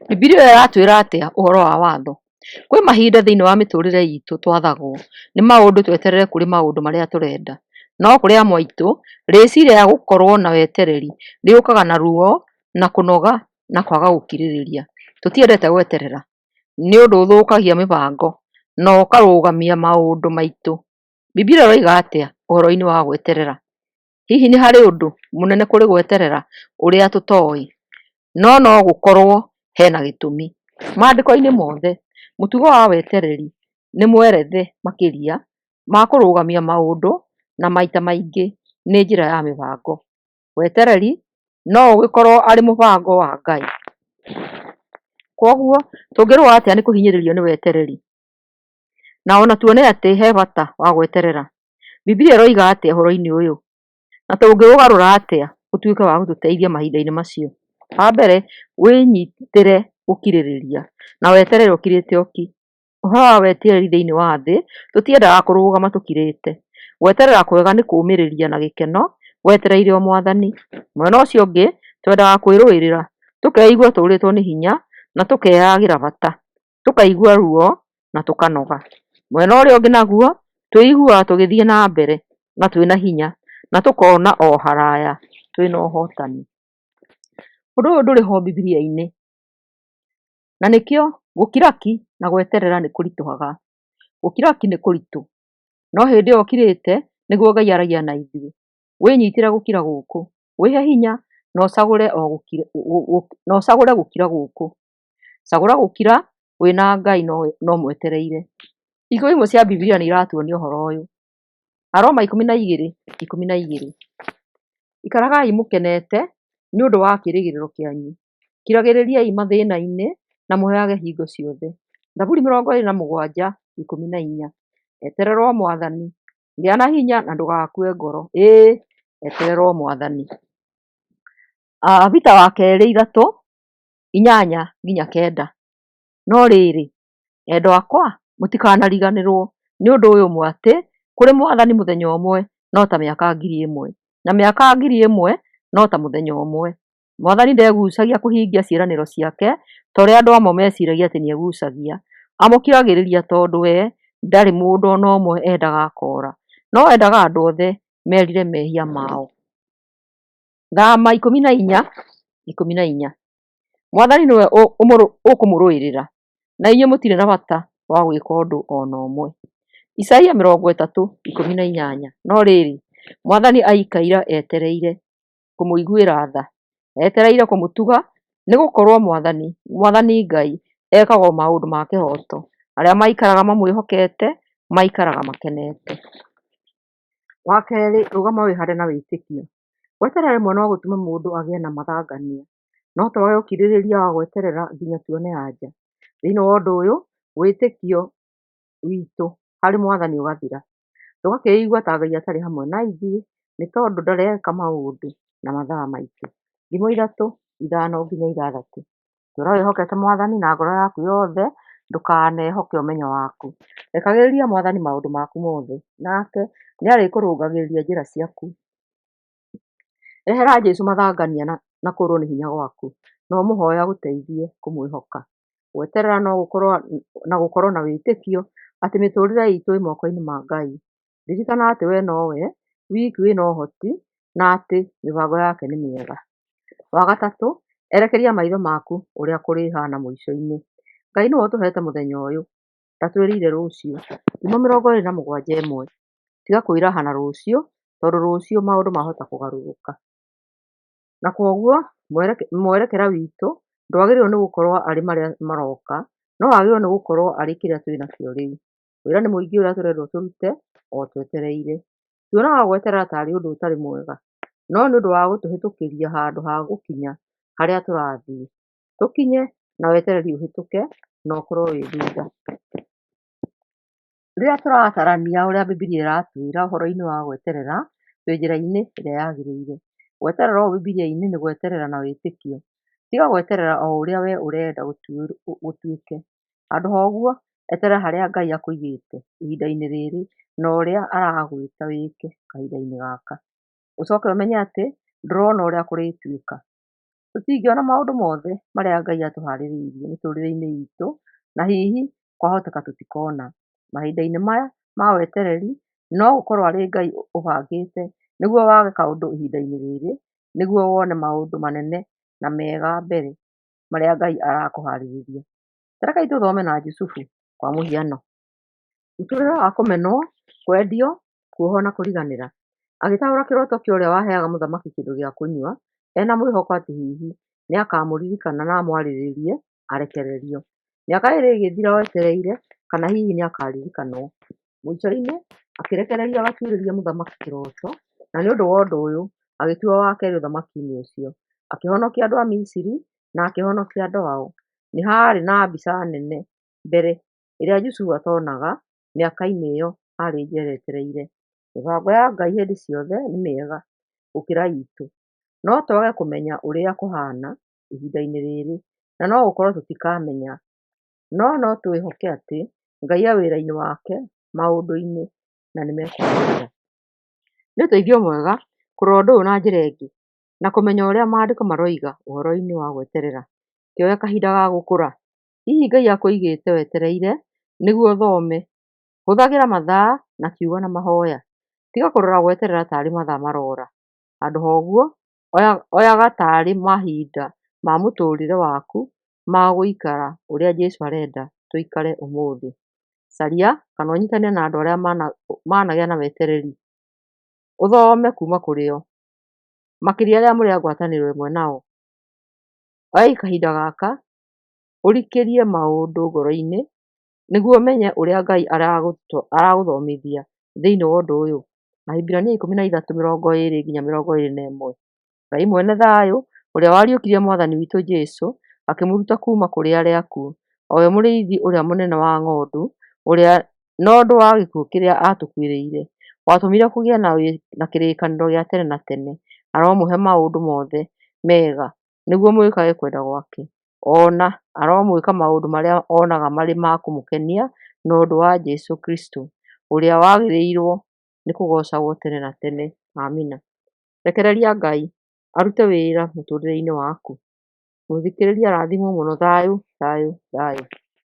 Bibilia ĩratwĩra atĩa ũhoro wa watho? Kwĩ mahinda thĩinĩ wa mĩtũrĩre itũ twathagwo nĩ maũndũ tweterere kũrĩ maũndũ marĩa tũrenda. No kũrĩ amwe aitũ, rĩciria rĩa gũkorwo na wetereri rĩũkaga na ruo na kũnoga na kwaga gũkirĩrĩria. Tũtiendete gweterera. Nĩ ũndũ ũthũkagia mĩbango na ũkarũgamia maũndũ maitũ. Bibilia ĩroiga atĩa ũhoro-inĩ wa gweterera? Hihi nĩ harĩ ũndũ mũnene kũrĩ gweterera ũrĩa tũtoĩ? No no gũkorwo hena gĩtũmi. Maandĩko-inĩ mothe, mũtugo wa wetereri nĩ mwerethe makĩria ma kũrũgamia maũndũ na maita maingĩ nĩ njĩra ya mĩbango. Wetereri no ũgĩkorwo arĩ mũbango wa Ngai. Kwoguo tũngĩrũa atĩa nĩ kũhinyĩrĩrio nĩ wetereri? Na ona tuone atĩ he bata wa gweterera. Bibilia ĩroiga atĩa ũhoro-inĩ ũyũ? Na tũngĩũgarũra atĩa ũtuĩke wa gũtũteithia mahinda-inĩ macio? Wa mbere, wĩnyitĩre gũkirĩrĩria na weterere ũkirĩte ki. Ũhoro wa wetereri thĩinĩ wa thĩ, tũtiendaga kũrũgama tũkirĩte. Gweterera kwega nĩ kũũmĩrĩria na gĩkeno wetereire o Mwathani. Mwena ũcio ũngĩ, twendaga kwĩrũĩrĩra, tũkeigua tũũrĩtwo nĩ hinya na tũkeyagĩra bata, tũkaigua ruo na tũkanoga. Mwena ũrĩa ũngĩ naguo, twĩiguaga tũgĩthiĩ na mbere na twĩna hinya na tũkona o haraya twĩna ũhotani. Ũndũ ũyũ ndũrĩ ho Bibilia-inĩ, na nĩkĩo gũkira ki na gweterera nĩ kũritũhaga. Gũkira ki nĩ kũritũ, no hĩndĩ ĩyo ũkirĩte nĩguo Ngai aragia na ithuĩ. Wĩnyitĩre gũkira gũkũ, wĩhe hinya na ũcagũre na ũcagũre gũkira gũkũ. Cagũra gũkira wĩna Ngai na ũmwetereire. Hingo imwe cia Bibilia nĩ iratuonia ũhoro ũyũ. Aroma 12:12. Ikaragai mũkenete nĩ ũndũ wa kĩĩrĩgĩrĩro kĩanyu. Kiragĩrĩriai mathĩna-inĩ na mũhoyage hingo ciothe. Thaburi 27:14. Eterera o Mwathani, gĩa na hinya na ndũgakue ngoro. Ĩĩ, eterera o Mwathani. Peter wa kerĩ 3:8-9. No rĩrĩ, endwa akwa, mũtikanariganĩrwo nĩ ũndũ ũyũ ũmwe atĩ, kũrĩ Mwathani mũthenya ũmwe no ta mĩaka 1,000, na mĩaka 1,000 no ta mũthenya ũmwe. Mwathani ndegucagia kũhingia ciĩranĩro ciake ta ũrĩa andũ amwe meciragia atĩ nĩegucagia. Amũkiragĩrĩria tondũ we ndarĩ mũndũ o na ũmwe endaga akoora, no endaga andũ othe merire mehia mao. Thama 14:14. Mwathani nĩwe ũkũmũrũĩrĩra, na inyuĩ mũtirĩ na bata wa gwĩka ũndũ o na ũmwe. Isaia 30:18. No rĩrĩ, Mwathani aikaire etereire kũmũiguĩra tha, etereire kũmũtuga, nĩgũkorwo Mwathani, Mwathani Ngai ekaga o maũndũ ma kĩhooto, arĩa maikaraga mamwĩhokete maikaraga makenete. Wa kerĩ, rũgama wĩhande na wĩtĩkio. Gweterera rĩmwe no gũtũme mũndũ agĩe na mathangania. No twage ũkirĩrĩria wa gweterera nginya tuone anja. Thĩinĩ wa ũndũ ũyũ, wĩtĩkio witũ harĩ Mwathani ũgathira. Tũgakĩigua ta Ngai atarĩ hamwe na ithuĩ nĩ tondũ ndareka maũndũ na mathaa maitũ. Thimo 3:5-6. Tũũra wĩhokete Mwathani na ngoro yaku yothe, ndũkanehoke ũmenyo waku. Rekagĩrĩria Mwathani maũndũ maku mothe, nake nĩarĩkũrũngagĩrĩria njĩra ciaku. Rehera Jesũ mathangania na kũũrwo nĩ hinya gwaku, na ũmũhoe agũteithie kũmwĩhoka. Gweterera na gũkorwo na wĩtĩkio atĩ mĩtũrĩre itũ ĩ moko-inĩ ma Ngai. Ririkana atĩ we nowe wiki wĩna ũhoti na atĩ mĩbango yake nĩ mĩega. Wa gatatũ, erekeria maitho maku ũrĩa kũrĩhana mũico-inĩ. Ngai nĩwe ũtũhete mũthenya ũyũ, ndatwĩrĩire rũciũ. Thimo 27:1. Tiga kwĩraha na rũciũ tondũ rũciũ maũndũ mahota kũgarũrũka. Na kwoguo mwerekera witũ ndwagĩrĩirwo nĩ gũkorwo arĩ marĩa maroka, no wagĩrĩirwo nĩ gũkorwo arĩ kĩrĩa twĩnakĩo rĩu. Wĩra nĩ mũingĩ ũrĩa tũrendwo tũrute o twetereire. Tuonaga gweterera tarĩ ũndũ ũtarĩ mwega, no nĩ ũndũ wa gũtũhĩtũkĩria handũ ha gũkinya harĩa tũrathiĩ. Tũkinye na wetereri ũhĩtũke na ũkorwo wĩ thutha. Rĩrĩa tũratarania ũrĩa Bibilia ĩratwĩra ũhoro-inĩ wa gweterera, twĩ njĩra-inĩ ĩrĩa yagĩrĩire. Gweterera ũũ Bibilia-inĩ nĩ gweterera na wĩtĩkio. Tiga gweterera o ũrĩa we ũrenda gũtuĩke. Handũ ha ũguo, eterera harĩa Ngai akũigĩte ihinda-inĩ rĩrĩ na ũrĩa aragwĩta wĩke kahinda-inĩ gaka. Ũcoke ũmenye atĩ ndũrona ũrĩa kũrĩtuĩka. Tũtingĩona maũndũ mothe marĩa Ngai atũharĩirie mĩtũrĩre-inĩ itũ na hihi kwahoteka tũtikona. Mahinda-inĩ maya ma wetereri no gũkorwo arĩ Ngai ũbangĩte nĩguo wage kaũndũ ihinda-inĩ rĩrĩ nĩguo wone maũndũ manene na mega mbere marĩa Ngai arakũharĩrĩria. Ta rekei tũthome na Jusufu kwa mũhiano. Mũtũrĩre wa kũmenwo, kwendio, kuohwo na kũriganĩra. Agĩtaũra kĩroto kĩa ũrĩa waheaga mũthamaki kĩndũ gĩa kũnyua ena mwĩhoko atĩ hihi nĩakamũririkana na amwarĩrĩrie arekererio. Mĩaka ĩrĩ ĩgĩthira o etereire kana hihi nĩakaririkanwo. Mũico-inĩ akĩrekererio agatuĩrĩrie mũthamaki kĩroto na nĩũndũ wa ũndũ ũyũ agĩtuo wa kerĩ ũthamaki-inĩ ũcio. Akĩhonokia andũ a Misiri na akĩhonokia andũ ao. Nĩ haarĩ na mbica nene mbere ĩrĩa Jusufu atonaga mĩaka-inĩ ĩyo arĩ njera etereire. Mĩbango ya Ngai hĩndĩ ciothe nĩ mĩega gũkĩra itũ. No twage kũmenya ũrĩa kũhana ihinda-inĩ rĩrĩ, na no gũkorwo tũtikamenya. No no twĩhoke atĩ Ngai e wĩra-inĩ wake maũndũ-inĩ na nĩmekwagĩrĩra. Nĩ ũteithio mwega kũrora ũndũ ũyũ na njĩra ĩngĩ na kũmenya ũrĩa Maandĩko maroiga ũhoro-inĩ wa gweterera. Kĩoe kahinda ga gũkũra. Hihi Ngai akũigĩte wetereire nĩguo ũthome. Hũthagĩra mathaa na kiugo na mahoya. Tiga kũrora gweterera tarĩ mathaa marora. Handũ ha ũguo, oyaga tarĩ mahinda ma mũtũrĩre waku ma gũikara ũrĩa Jesũ arenda tũikare ũmũthĩ. Caria kana ũnyitane na andũ arĩa managĩa na wetereri, ũthome kuma kũrĩ o, makĩria arĩa mũrĩ a ngwatanĩro ĩmwe nao. Oya kahinda gaka ũrikĩrie maũndũ ngoro-inĩ nĩguo ũmenye ũrĩa Ngai aragũthomithia thĩinĩ wa ũndũ ũyũ. Ahibirania 13:20-21. Ngai mwene thayũ, ũrĩa wariũkirie Mwathani witũ Jesũ akĩmũruta kuuma kũrĩ arĩa akuũ, o we mũrĩithi ũrĩa mũnene wa ng'ondu, ũrĩa na ũndũ wa gĩkuũ kĩrĩa aatũkuĩrĩire, watũmire kũgĩe na kĩrĩkanĩro gĩa tene na tene, aromũhe maũndũ mothe mega nĩguo mwĩkage kwenda gwake, o na aromwĩka maũndũ marĩa onaga marĩ ma kũmũkenia na ũndũ wa Jesũ Kristũ, ũrĩa wagĩrĩirwo nĩ kũgoocagwo tene na tene. Amina. Rekereria Ngai arute wĩra mũtũrĩre-inĩ waku. Mũthikĩrĩria arathimwo mũno. Thayũ, thayũ, thayũ.